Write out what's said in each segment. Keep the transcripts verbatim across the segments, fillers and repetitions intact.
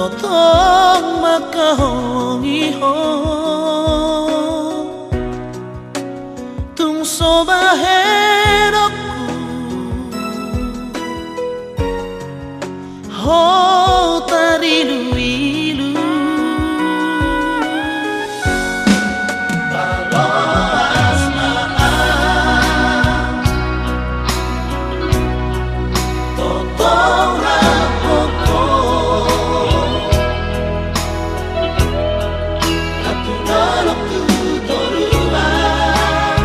Tong mangkaholongi ho, tung so bahenonku ho tariluilu. Paloas ma au, totong rap ho. Atu dolok tu toruan,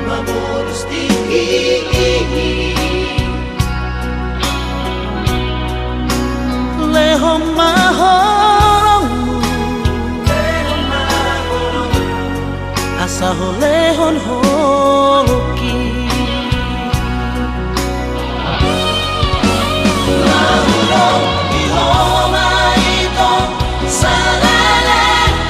mamolus tingki. Lehon ma holongmu, asa ho lehon holongki. Laho di ho ma ito saleleng.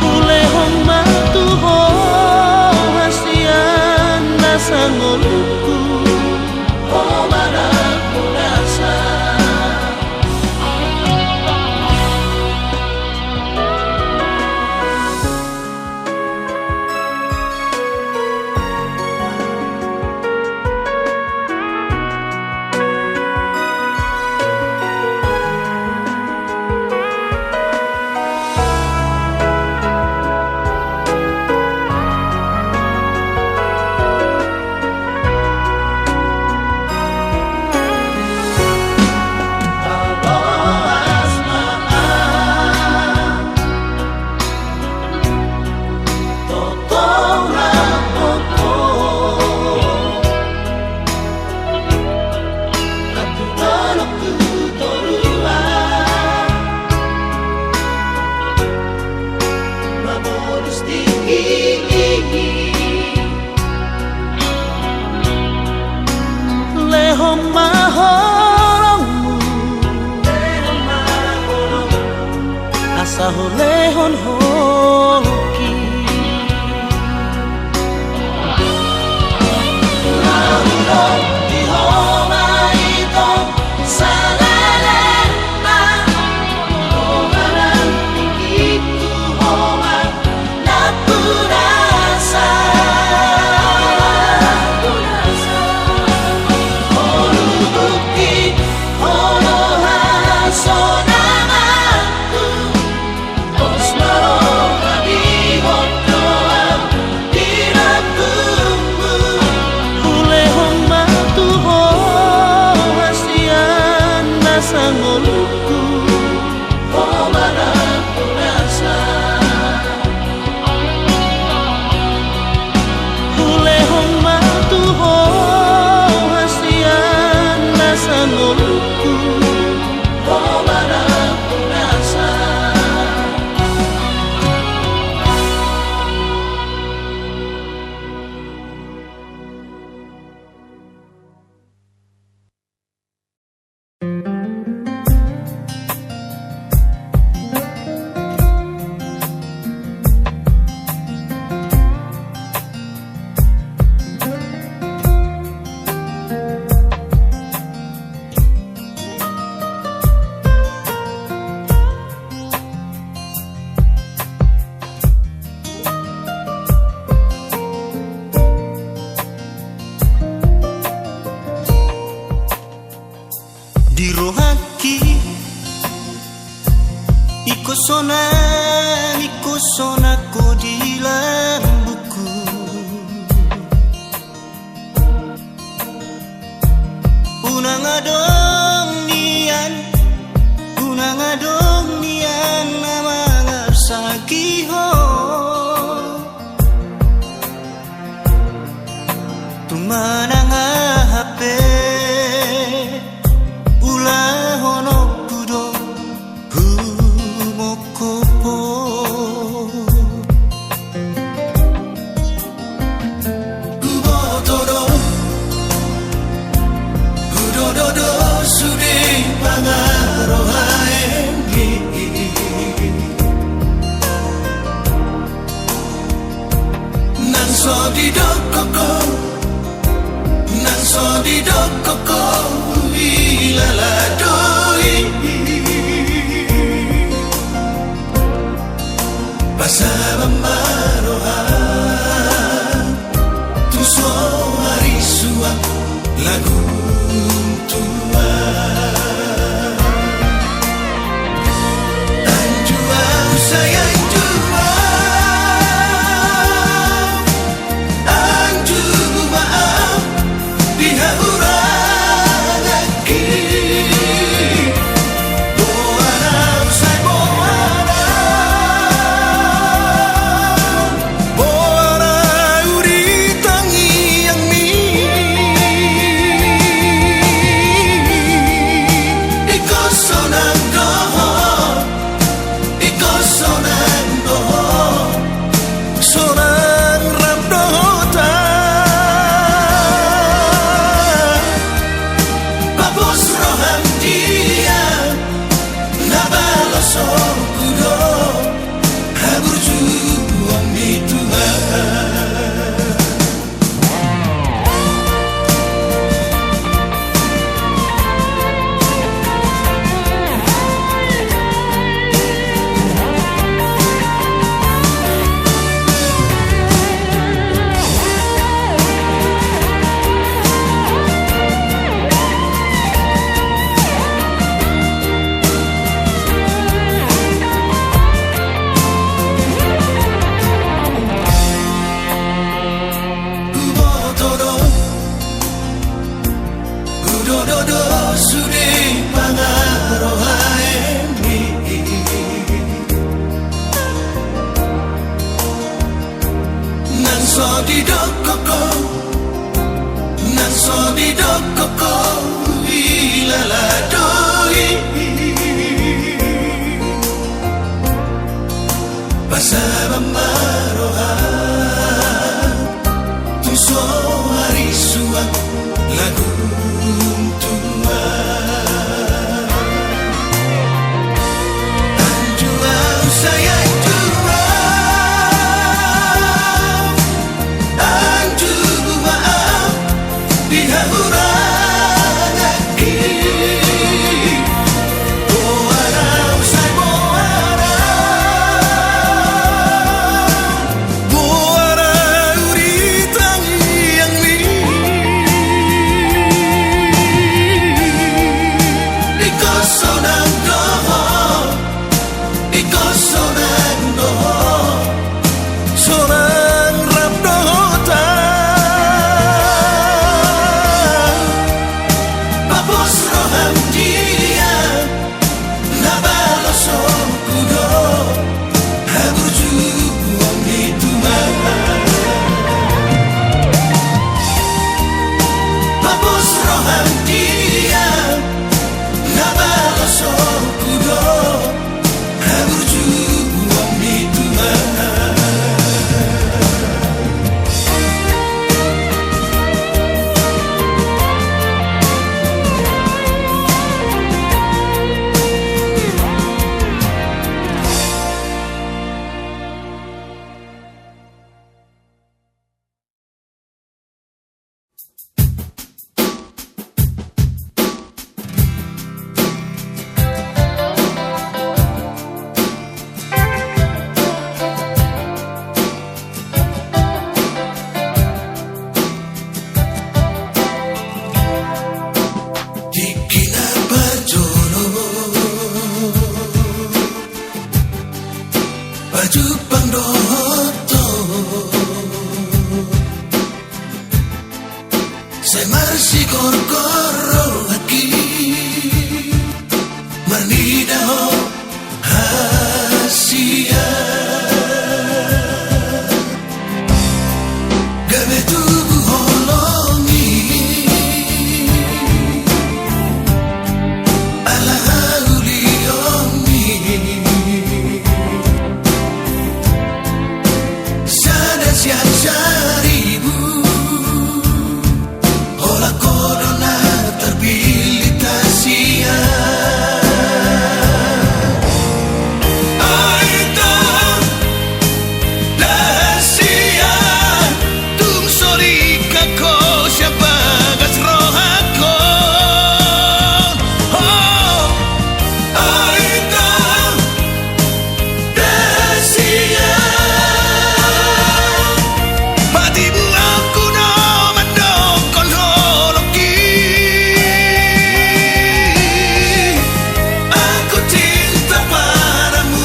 Hulehon ma tu ho hasian na sangoluku. Lehon ma holongmu, asa ho lehon holongki. Hulehon ma tu ho hasian na sangoluku. Hulehon ma tu ho hasian na sangoluku. Di rohangki, ingkon sonang, ingkon sonang ho di lambungku. Unang adong nian, unang adong nian na mangarsangki ho. Tung manang aha pe ulahononku do humongkop ho. Jumpang dohot ho, sai marsigorgor rohangki, marnida ho hasian. Gabe tubu holong i ala haulion i, sada sian saribu. Holan ho do na tarpillit hasian. Ai Tuhan, da hasian, tung so lingkak ho sian bagas rohangkon. Oh, ai Tuhan, da hasian, patibuanku do mandokkon holongki, aku cinta padamu.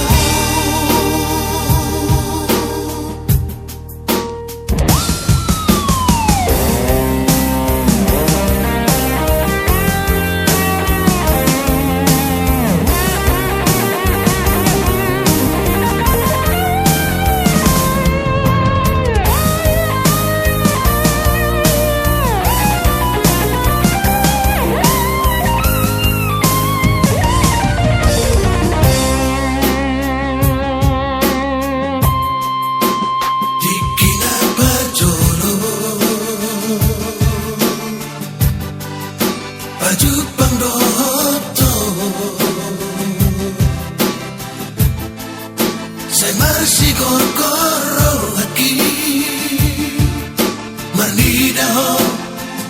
Tingki na parjolo, pajumpang dohot ho, sai marsigorgor rohangki, marnida ho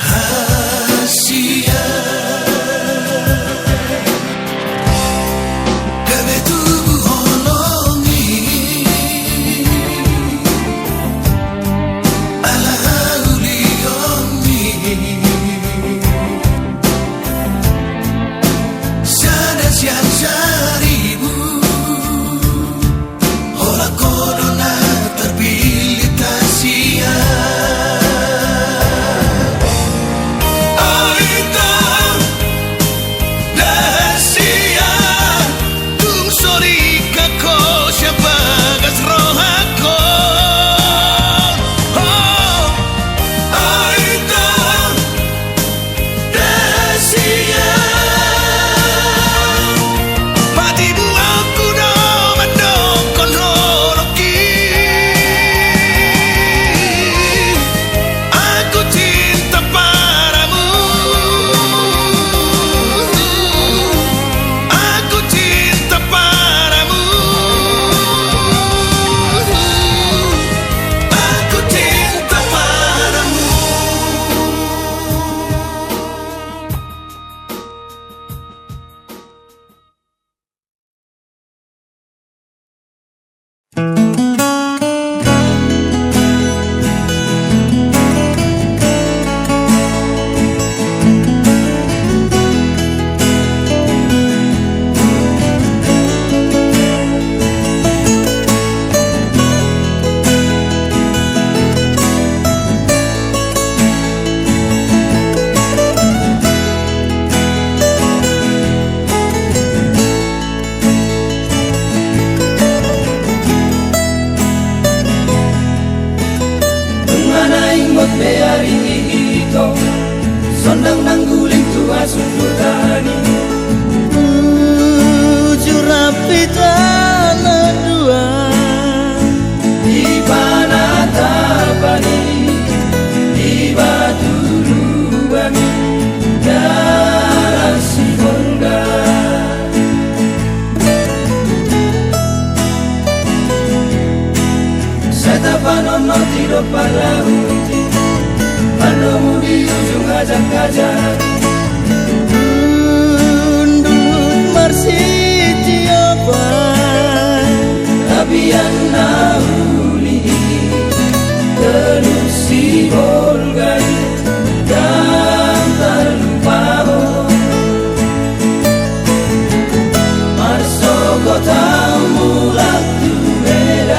hasian. Gabe tubu holong i ala haulion i, sada sian saribu. Holan ho do na tarpillit hasian. Ai Tuhan, da hasian, tung so lingkak ho sian bagas rohangkon. Oh, ai Tuhan, da hasian, patibuanku do mandokkon holongki, aku cinta padamu, aku cinta padamu, aku cinta padamu. Nunga na ingot be ari i ito, sondang nangguling tu hasundutan i. Bujur ampit ala dua. Di panatapan i, di batu lubang i, dalan Sibolga. Sai tapanonoti do palaut i, pandomu di ujung ajak-ajak. Undut marsitiopan. Tapian na uli i, Teluk Sibolga i. Dang tarlupa ho, marsogot hamu mulak tu Medan.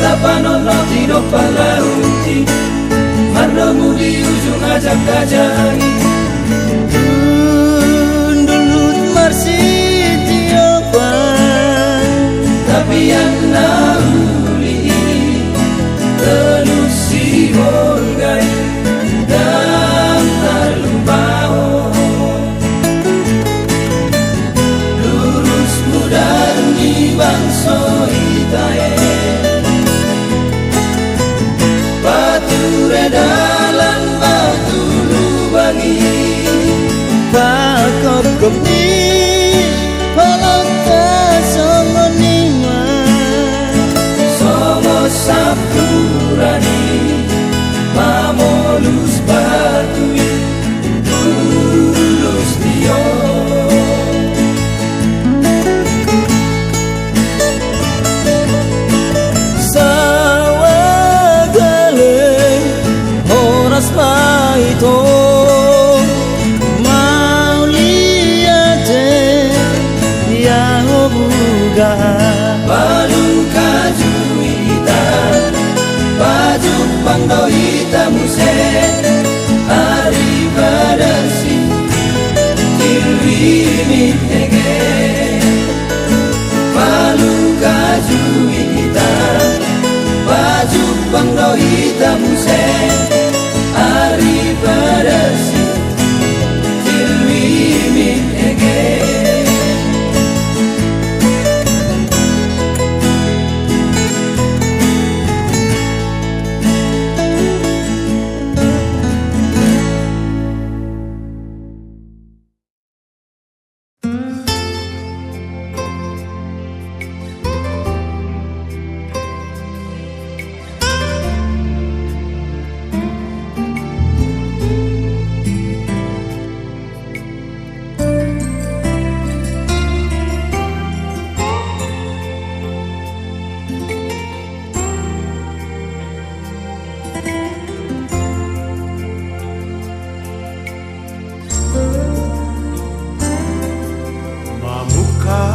Tapanonoti dompak laut i, mardomu di ujung ajang-ajang i. Hundul huhut marsitiopan, tapian na uli i, tolu si Holga i, dang tarlupa ho. Lurus muda ni bangso ita e, pature dalan batu lubang i. Pakopkop ni holongta songon i ma, songon sampulura ni pamolus batu i. Tulus tio. Sawa gale horas ma ito, mauliate ia ho buga. Balung kaju ita, pajumpang do ita muse, ari padas i, jilwimi ege. Balung kaju ita, pajumpang do ita muse, ari padas i, jilwimi ege. Mamungka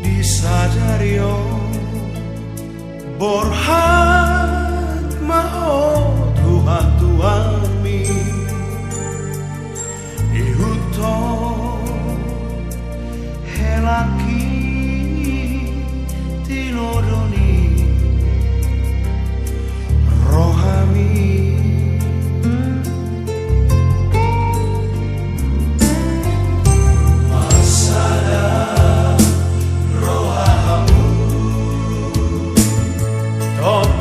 di sadari on, borhat ma ho tu hatuami, ihuthon hela i, tinodo ni rohami. Marsada roha hamu, tot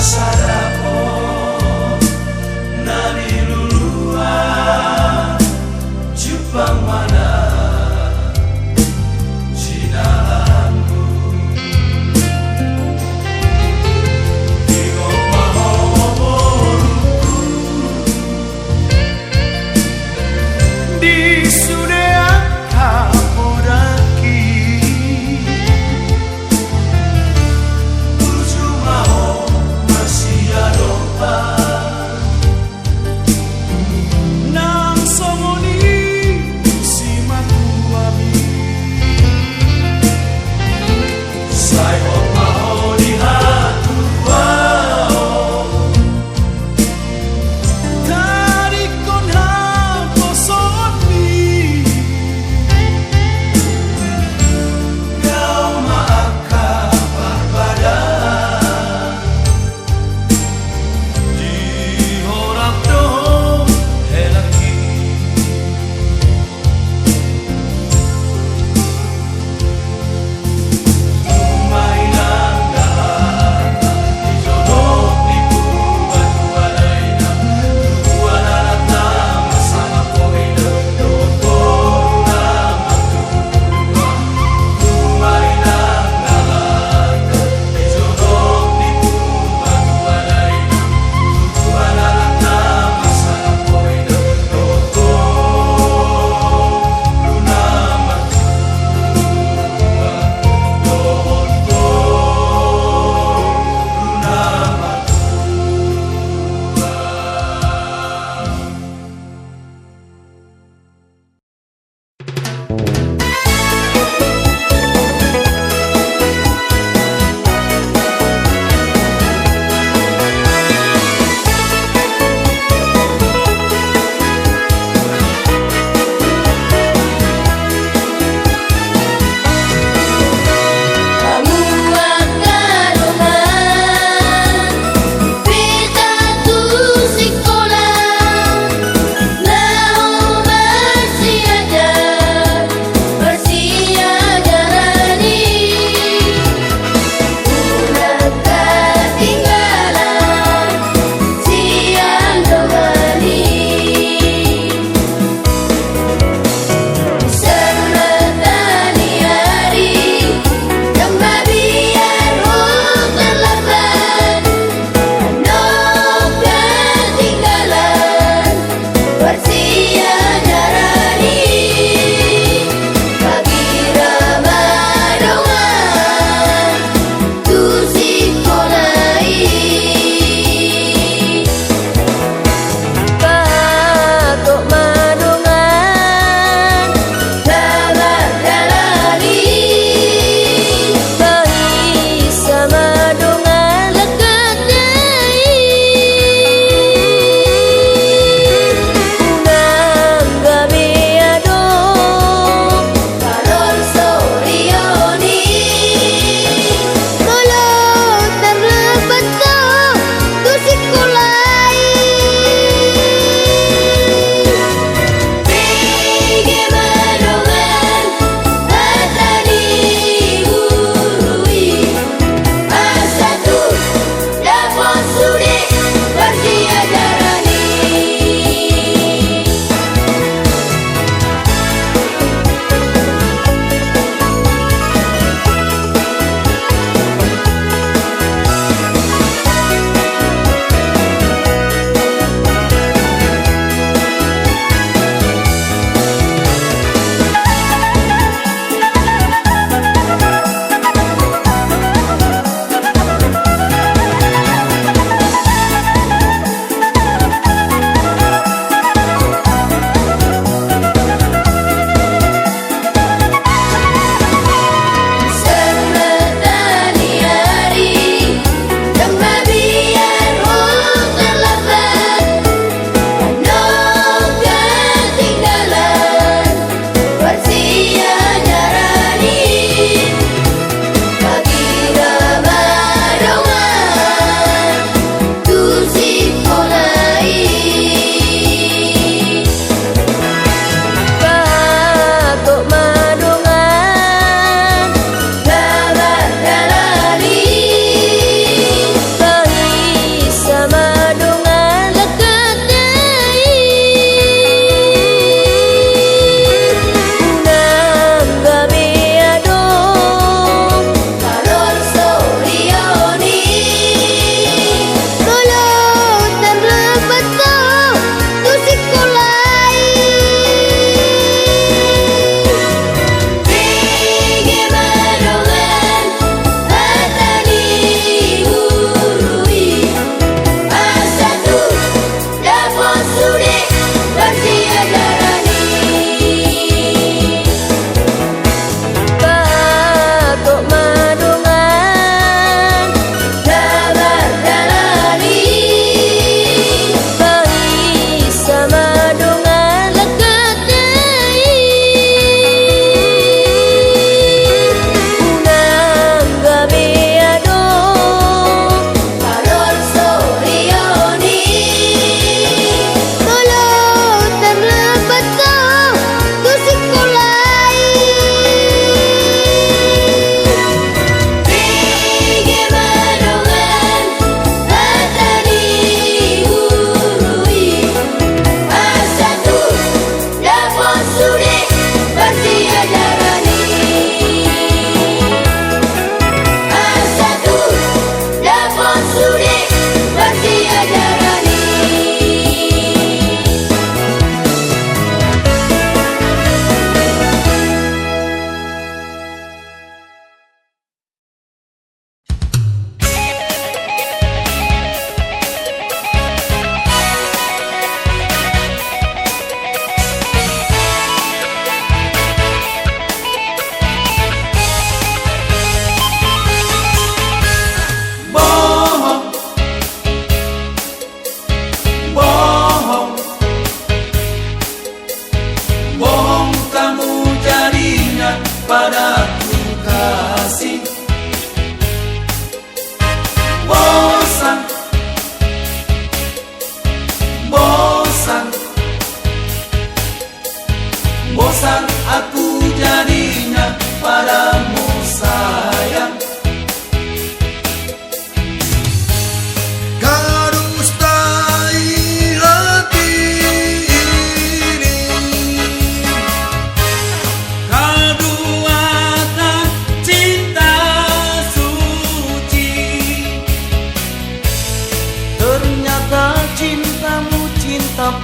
Sada ho na niluluan, jumpang ma na jinalanmu. Ingot ma ho borungku, di sude angka podangki. Burju ma ho masi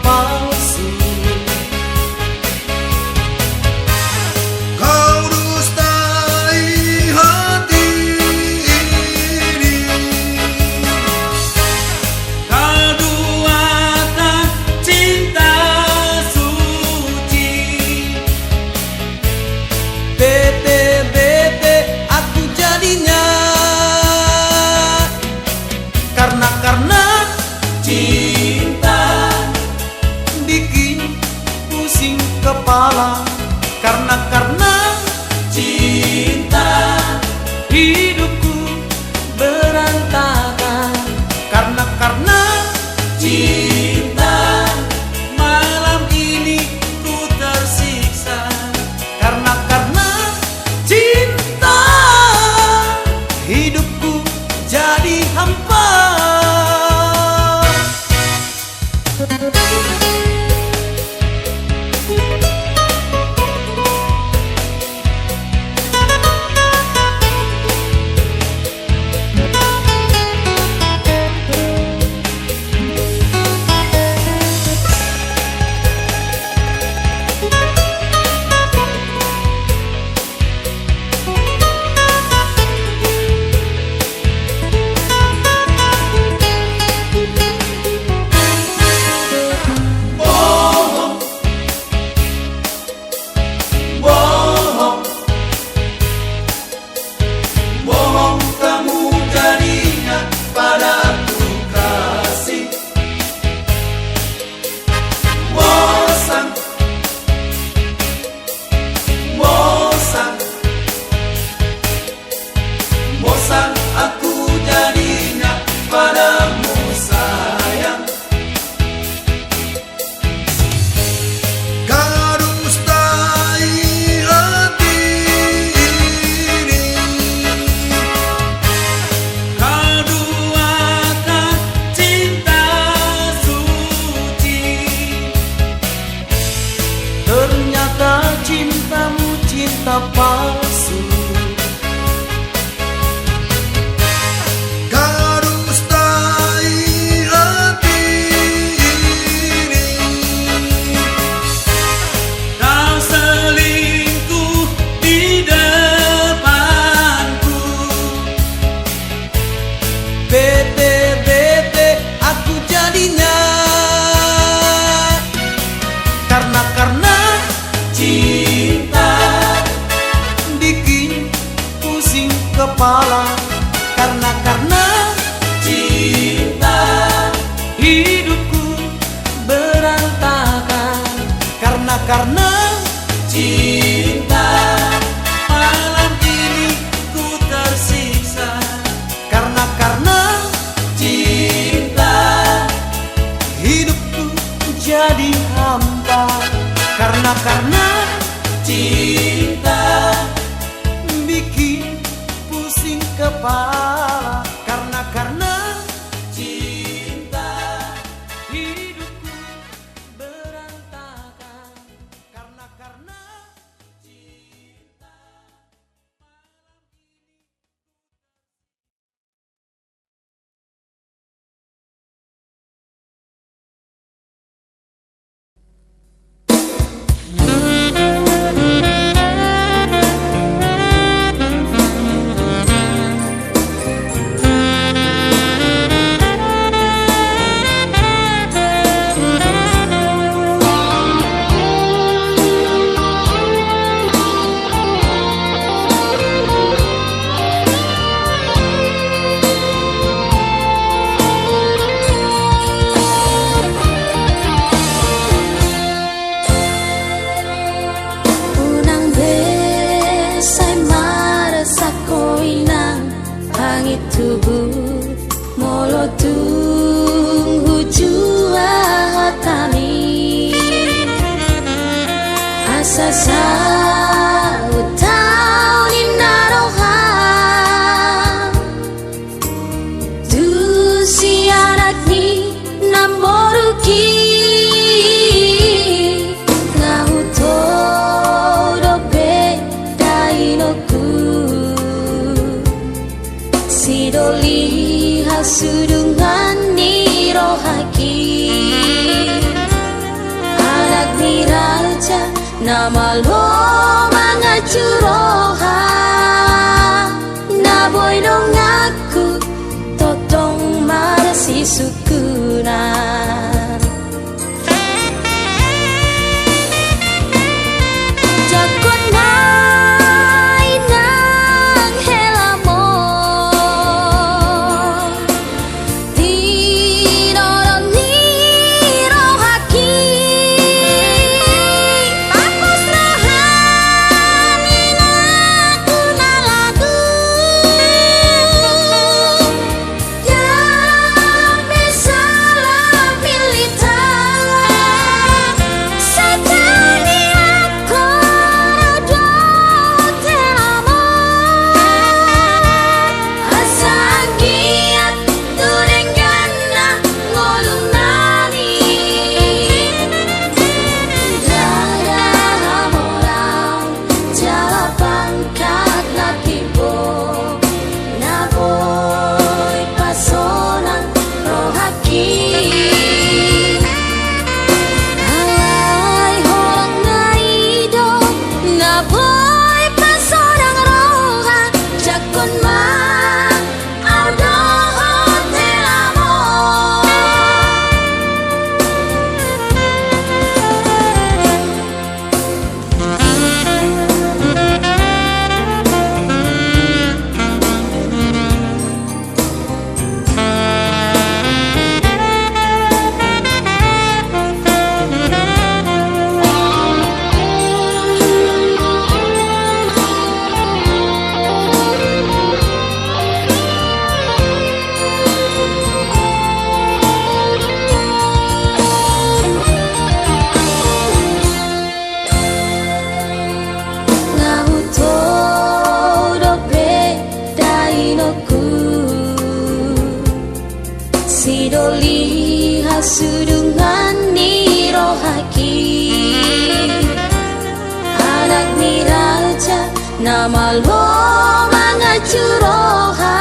palsu. Kau dustai hati ini. Kau duakan cinta suci. Bete-bete aku jadinya. Karena, karena cinta bikin pusing kepala. Karena, karena cinta hidupku berantakan. Karena, karena cinta malam ini ku tersiksa. Karena, karena cinta hidupku jadi hampa. Bohong. Bohong. Bohong kamu jadinya padaku, kasih. Bosan. Bosan. Bosan aku jadinya padamu, sayang. Kau dustai hati ini. Kau duakan cinta suci. Ternyata cintamu cinta palsu. Kau dustai hati ini. Kau selingkuh di depanku. Bete-bete aku jadinya. Karena, karena cinta bikin pusing kepala. Karena, karena cinta hidupku berantakan. Karena, karena cinta malam ini ku tersiksa. Karena, karena cinta hidupku jadi hampa. Karena, karena cinta bikin pusing kepala. Karena, karena cinta hidupku berantakan. Karena, karena cinta. Unang be sai marsak ho inang, hangit tubu molo tung hujua hatami. Asa saut au ninna roham tu si anak ni namboru i. Nga hutou dope dainangku, sidoli hasudungan ni rohaki. Na malo mangacu roha, na boi donganku, tongtong marsisungkunan. Jangkon ma inang helamon. Di noron ni rohangki. Pangkus roham inangku na lagu. Gabe salah pilih ta. Sai tangihon ho ro dohot helamon. Asa anggiat tu denggan na ngolunami. Ndada hamoraon jala pangkat na timbo, na boi pasonang rohangki. Alai holan na i do na boi pasonang roha, jangkon ma au dohot helamon. Nga hutau dope dainangku, sidoli hasudungan ni rohangki. Anak ni raja na malo mangacu roha,